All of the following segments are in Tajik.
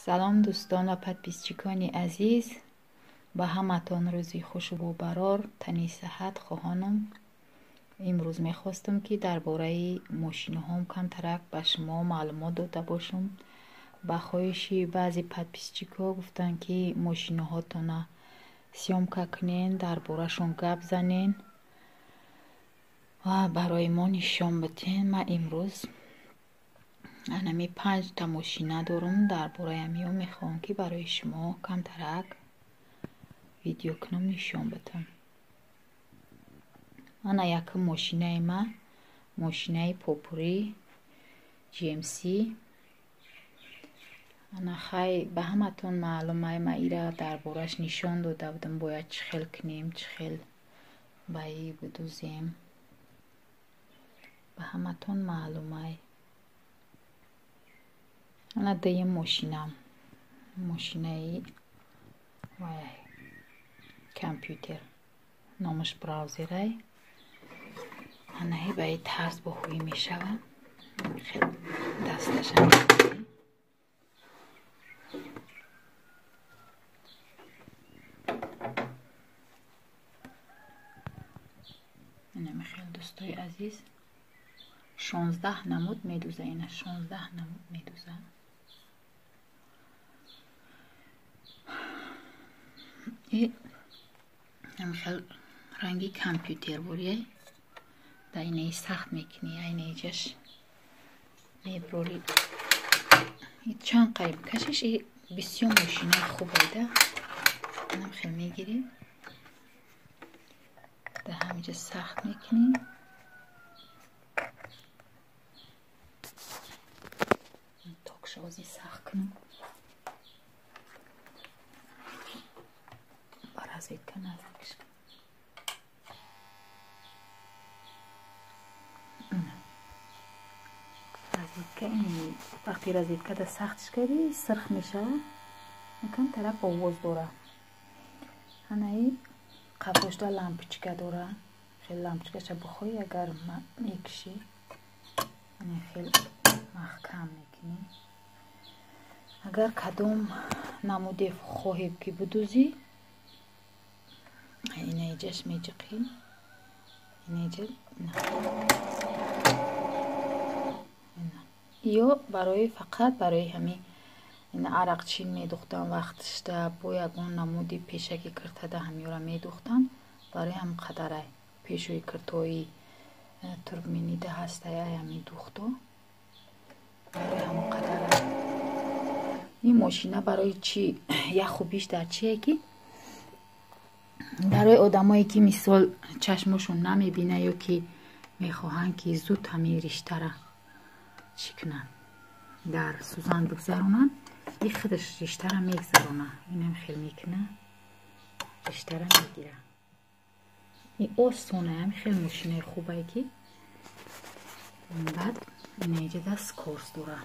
Салом, дӯстон ва подписчикони азиз, ба ҳаматон рӯзи хушу бобарор, тани саҳат хоҳонам. Имрӯз мехостам, ки дар бораи мошинаҳом камтарак ба шумо маълумот дода бошам. Ба хоҳиши баъзе подписчикҳо гуфтанд, ки мошинаҳотона съёмка кунен, дар борашон гап занен ва барои мо нишон битен. Ман имрӯз анами панҷта мошина дорам, дар бораи ҳамиҳо мехоҳам, ки барои шумо камтарак видео кунам, нишон битам. Ана якум мошинаи ман, мошинаи попури GMC. Ана хай, ба ҳаматон маълум ай, ман ира дар бораш нишон дода будам, бояд чӣ хел кунем, чӣ хел ба и бидузем. Ба ҳаматон маълум ай. Ана дуюм мошинам, мошинаи вай компютер, номаш браузерай. Анаи ба и тарз бо ҳуӣ мешавад. Хел дасташа мекунӣ. Инами хел, дӯстои азиз, 16 намуд медуза, ина 16 намуд медуза. И хел ранги компютер бурия. Да, инаи сахт мекунӣ, айнаиҷаш меброри. Чанд қариб кашиш, и бисёр мошинаи хубайда. Инам хел мегирӣ. Да ҳамиҷа сахт мекунӣ. Токшози сахт кунам. Ба разведка наздикш. Розетка, вақти розеткада сахтш кардӣ, сирх мешавад. Камтарак овоз дора. Анаи қафошда лампочка дора. Хел лампочкаша бихоҳӣ, агар мекушӣ, хел маҳкам мекунӣ. Агар кадом намуде хоҳем, ки бидузӣ, инаиҷаш меҷиқӣ. Инаиҷа ё барои фақат барои ҳамин арақчин медухтан вақтишда, бо ягон намуди пешаки киртада ҳамёра медухтан, барои ҳам қадарай. Пешои киртои туркменида ҳастай, ай ҳамин духто. Барои ҳамон қадарай. Ин мошина барои чӣ як хубиш дар чие, ки барои одамое, ки мисол чашмошон намебина ё ки мехоҳанд, ки зуд ҳамин риштара чӣ кунанд, дар сӯзан бигзаронанд, и худаш риштара мегзарона. Инам хел мекуна, риштара мегира. И осона, ҳами хел мошинаи хубае, ки баъд инаиҷада скорость дора.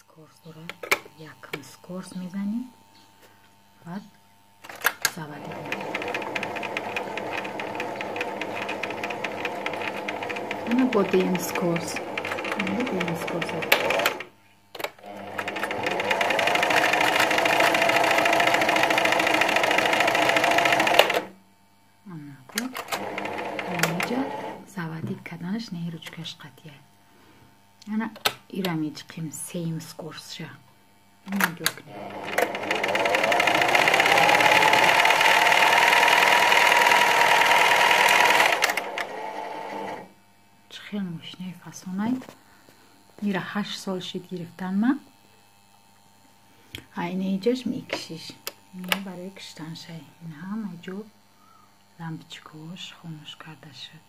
Скорость дора. Якм скорость мезанӣ, баъд заводить мекунӣ. Ана бо дуюм скорость. Дуюм скорость. Анаҷа заводить карданаш не ручкаш қатъия. Ана ира меҷиқем сеюм скоростша. Нигоҳ кунед. Чӣ хел мошинаи фасонай. Ира 8 сол шид гирифтан ма. Айнаиҷаш мекишиш. Ина барои киштаншай. Ин ҳама ҷо лампочкаҳош хомӯш карда шуд.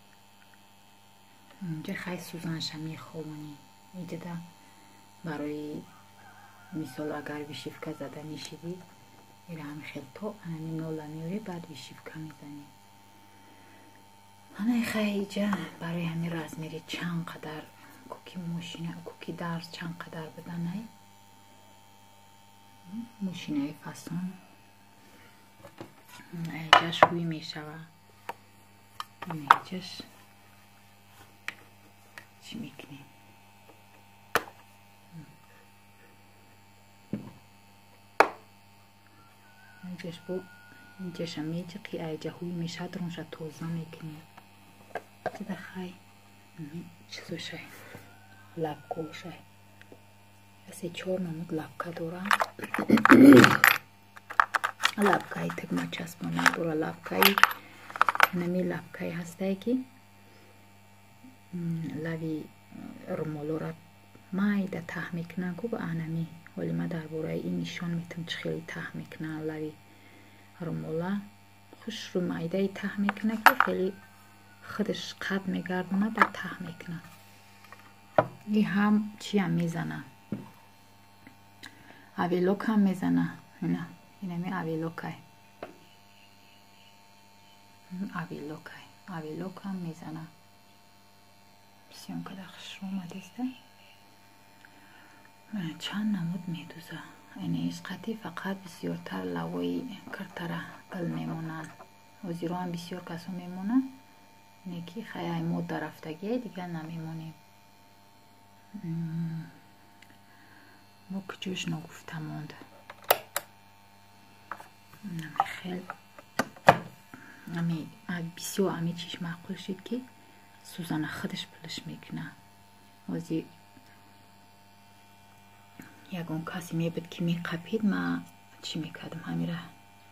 Инҷа хай сӯзанша мехобонӣ. Иҷада барои мисол, агар вышивка зада мешидӣ, ира ҳами хел то анами нола меорӣ, баъд вышивка мезанӣ. Ана хай, иҷа барои ҳамин размери чанд қадар куки мошина, куки дарз чанд қадар буданай. Мошинаи фасон. Иҷаш ҳуй мешава. Иҷаш чӣ мекунем? Инҷаш бо инҷаша меҷиқи, айҷа ҳуй мешавад, рунша тоза мекунӣ. Чида хай чизошай, лапкошай. Се чор намуд лапка дора. Лапкаи тагма часпона дора, лапкаи нами лапкаи ҳастае ки лави румолора майда таҳ мекунанд ку ба анами. Ҳоли ман дар бораи ин нишон метам, чӣ хеле таҳ мекунанд лави румола. Хушрӯ майдаи таҳ мекунад, ки хеле худаш қат мегардона, баъд таҳ мекунад. И ҳам чиам мезана, оверлок ҳам мезана. Ина инами оверлокай, оверлокай, оверлок ҳам мезана. Бисёр када хушрӯ омадеста. Чанд намуд медуза. Ин қати фақат бисёртар лавои киртара гил мемонанд. Ҳозиро ҳам бисёр касо мемонанд, не ки хай модда рафтагие, дигар намемонем. Бо куҷош ногуфта монд? Хел ами бисёр ами чиш маъқул шид, ки сӯзана худаш пулш мекунад. Ҳозир ягон касе мебуд, ки меқапид, ман чӣ мекардам? Ҳамира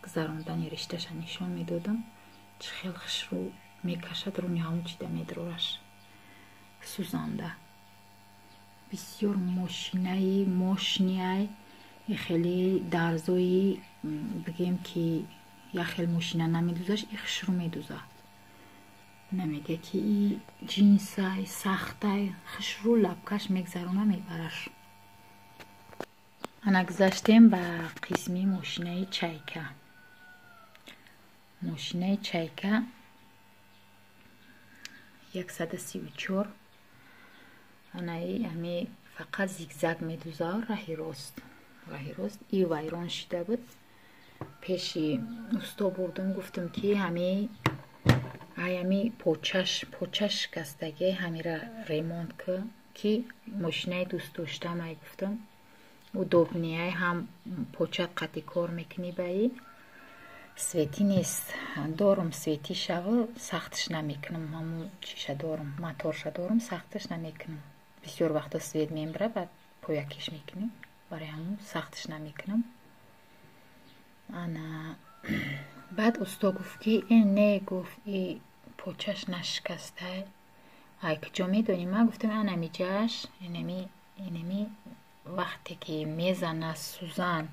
гузарондани ришташа нишон медодам, чӣ хел хушрӯ мекашад, руни ҳамон чида медрораш сӯзанда. Бисёр мошинаи мошниай, хеле дарзои, бигем ки як хел мошина намедузаш, и хушрӯ медуза. Намега ки и ҷинсай сахтай, хушрӯ лапкаш мегзарона, мебараш. Ана гузаштем ба қисми мошинаи Чайка. Мошинаи Чайка 134. Анаи ами фақат зигзаг медуза, раҳи рост, раҳи рост. И вайрон шида буд. Пеши усто бурдум, гуфтам, ки ҳами ай ами почаш шикастагӣ, ҳамира ремонт ки, ки мошинаи дӯст доштам ай, гуфтам, удобный ай, ҳам поча қати кор мекунӣ. Ба и свети нест, дорум, свети шаву сахтш намекунам. Ҳамун чиша дорум, моторша дорум, сахтш намекунам. Бисёр вақто свет мебара, баъд поякиш мекунем, барои ҳамун сахтш намекунам. Ана баъд усто гуфт, ки ин не, гуфт, и почаш нашикастай. Ай куҷо медонӣ? Ман гуфтам, анамиҷаш, инами вақте ки мезана, сӯзан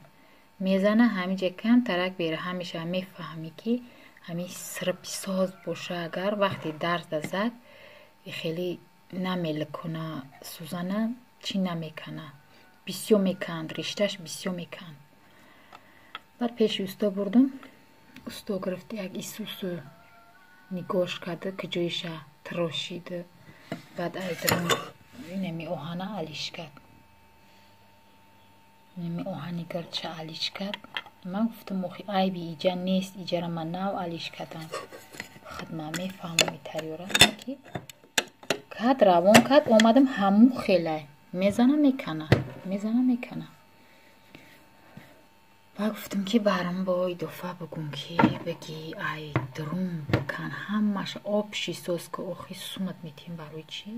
мезана, ҳамиҷа камтарак бераҳам мешава, мефаҳмӣ, ки ҳами сирписоз боша. Агар вақте дарзда зад, хеле намеликуна сӯзана, чӣ намекана, бисёр меканд, ришташ бисёр меканд. Баъд пеши усто бурдум. Усто гирифт, як исусу нигоҳш карда, куҷоиша тирошиду, баъд айдрон инами оҳана алиш кард, инами оҳани гирдша алиш кард. Ман гуфтам, охи айби иҷа нест, иҷара ман нав алиш кардам, хидмат мефаҳмам итариёра ки кад равон кард. Омадам, ҳамун хелай мезана, мекана, мезана, мекана. Ба гуфтам, ки барам бо идофа бугум, ки бигӣ ай друн бикан, ҳамаша общий соз ку. Охи сумат метиҳем, барои чӣ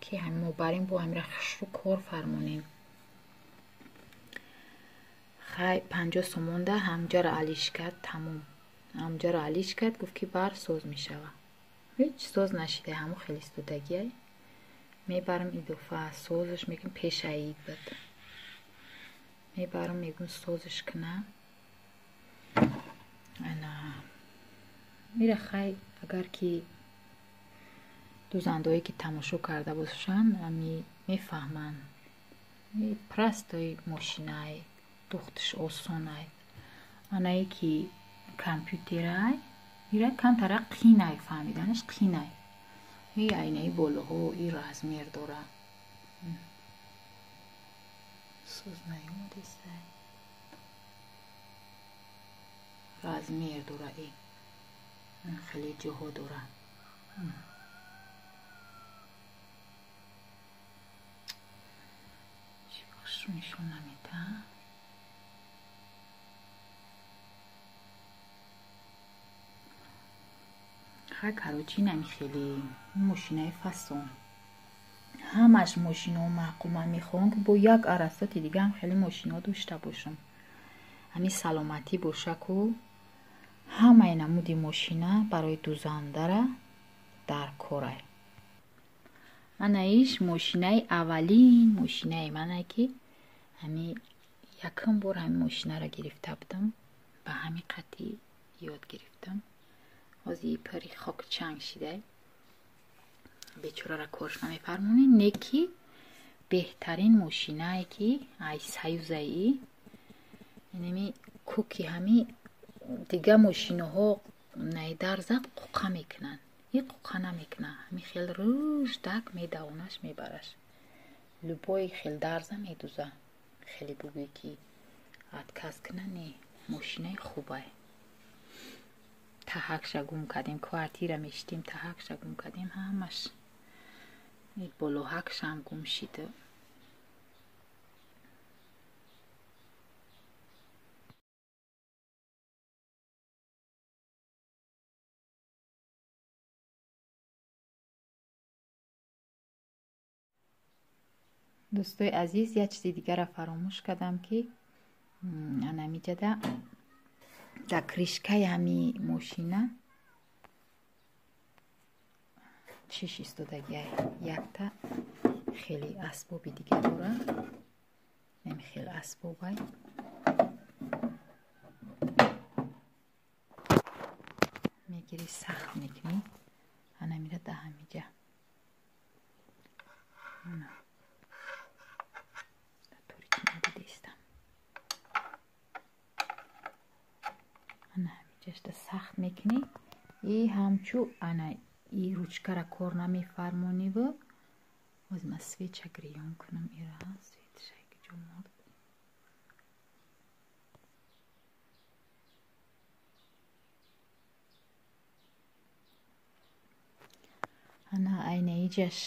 ки мо барем, бо ҳамира хушрӯ кор фармонем. Хай, 50 сомонда ҳамҷаро алиш кард, тамом, ҳамҷаро алиш кард. Гуфт, ки бар соз мешава. Ҳеҷ соз нашида, ҳамун хеле истодагиай. Мебарам идофа, созаш мекунам. Пешаид буд, мебарам, мегӯм, созаш кунам. Ана мира хай, агар ки дӯзандаое ки тамошо карда бошанд, ами мефаҳманд. Простой мошинай, духташ осонай. Анае ки компютерай, ира камтара қинай, фаҳмиданаш қинай. И айнаи болоҳо и размер дора. Соз наёмадесай. Размер дора, и хеле ҷоҳо дора. Чӣ бахшу нишон намедиҳад. Хай, короче, инами хеле мошинаи фасон. Ҳамаш мошинао маъқул. Ман мехоҳам, ки бо як арасоти дигаам хеле мошинао дошта бошам. Ҳамин саломатӣ боша ку ҳамаи намуди мошина барои дузандара дар корай. Ана иш мошинаи аввалин мошинаи мане, ки ҳами якум бор ҳамин мошинаро гирифта будам, ба ҳамин қатъи ёд гирифтам. Ҳозир пури хоку чанг шидай, бечораро корш намефармонӣ. Не ки беҳтарин мошинае, ки ай Союзаи инами куки ҳами дига мошинаҳо найдарза қуқа мекунанд, и қуқа намекунад. Ҳами хел рӯждак медавонаш, мебараш, любой хел дарза медуза. Хеле бугӯӣ, ки отказ куна, не, мошинаи хубай. Таҳакша гум кардем, квартира мешитем, таҳакша гум кардем, ҳамаш болоҳакшам гум шида. Дӯстои азиз, як чизи дигарро фаромӯш кардам, ки анамиҷада дар крышкаи ҳами мошина чиш истодагиай, якта хеле асбоби дига дора. Нами хеле асбобай мегири, сахт мекунӣ, анамира да ҳамиҷа дидестам, ана ҳамиҷашда сахт мекунӣ. И ҳамчу ана и ручкара кор намефармониву. Ҳозир ман свеча гирён кунам, ира светша ҷо морд. Ана айнаиҷаш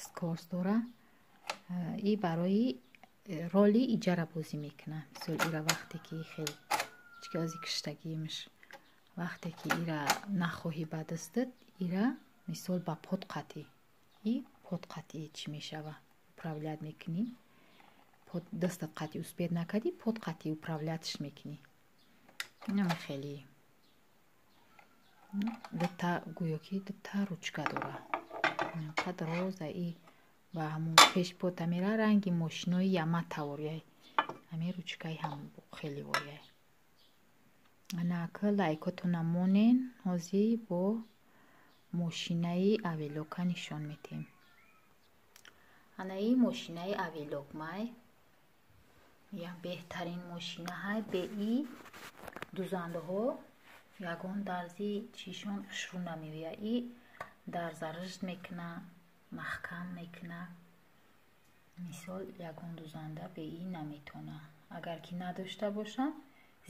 скорость дора и барои роли иҷара бозӣ мекунад. Мисол, ира вақте ки хел чики ози киштагиимш, вақте ки ира нахоҳӣ ба дастат, ира мисол ба под қатӣ, и под қатӣ чӣ мешава, управлять мекунӣ. Дастат қатӣ успеть накардӣ, под қатӣ управлятьш мекунӣ. Инам хеле дута, гӯё ки дута ручка дора, қадр роза и ва ҳамун пешпота мера, ранги мошинои Ямата ворияй, ҳамин ручкаи ҳам хеле ворияй. Анака лайкотона монен. Ҳозир бо мошинаи Авелока нишон медиҳем. Анаи мошинаи Авелок май як беҳтарин мошина ҳай. Беи дузандаҳо ягон дарзи чишон хушрӯ намеояд, и дарза ришт мекуна, маҳкам мекуна. Мисол, ягон дузанда беи наметавона. Агар ки надошта бошанд,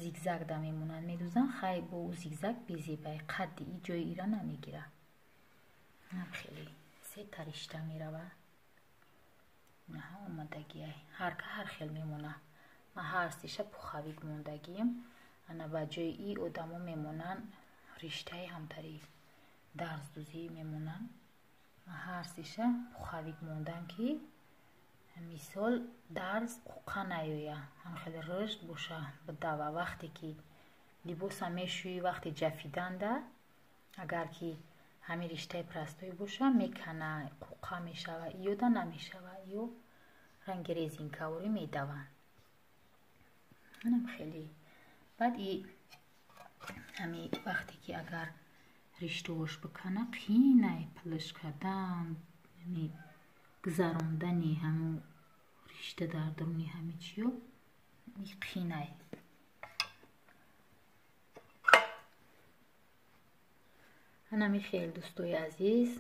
зигзаг да мемонанд, медузанд. Хай, бо ӯ зигзаг безебай, қадди и ҷои ира намегирад. Хеле сета ришта мерава, наҳа омадагиай, ҳарка ҳар хел мемона. Ман ҳар сеша пуховик мондагием. Ана ба ҷои и одамо мемонанд риштаи ҳамтари дарздузӣ мемонанд. Ман ҳар сеша пуховик мондам, ки мисол дарз қуқа наёя, ҳам хеле ришт боша, бидава. Вақте ки либоса мешӯӣ, вақте ҷафиданда, агар ки ҳамин риштаи простой боша, мекана, қуқа мешава, иёда намешава, ё ранги резинкаворӣ медаванд. Анам хеле баъд и ҳами вақте ки агар риштаош бикана, қинай пилиш кардан, ами гузарондани ҳамун ришта дар даруни ҳами чиё қинай. Анами хел, дӯстои азиз,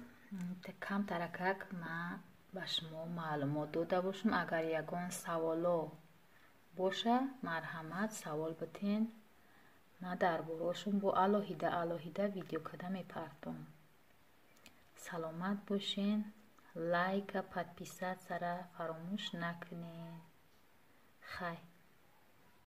камтаракак ман ба шумо маълумот дода бошам. Агар ягон саволо боша, марҳамат, савол битен, ман дар бораашон бо алоҳида алоҳида видео карда мепартом. Саломат бошен, лайка, подписатьсяра фаромӯш накунед. Хай.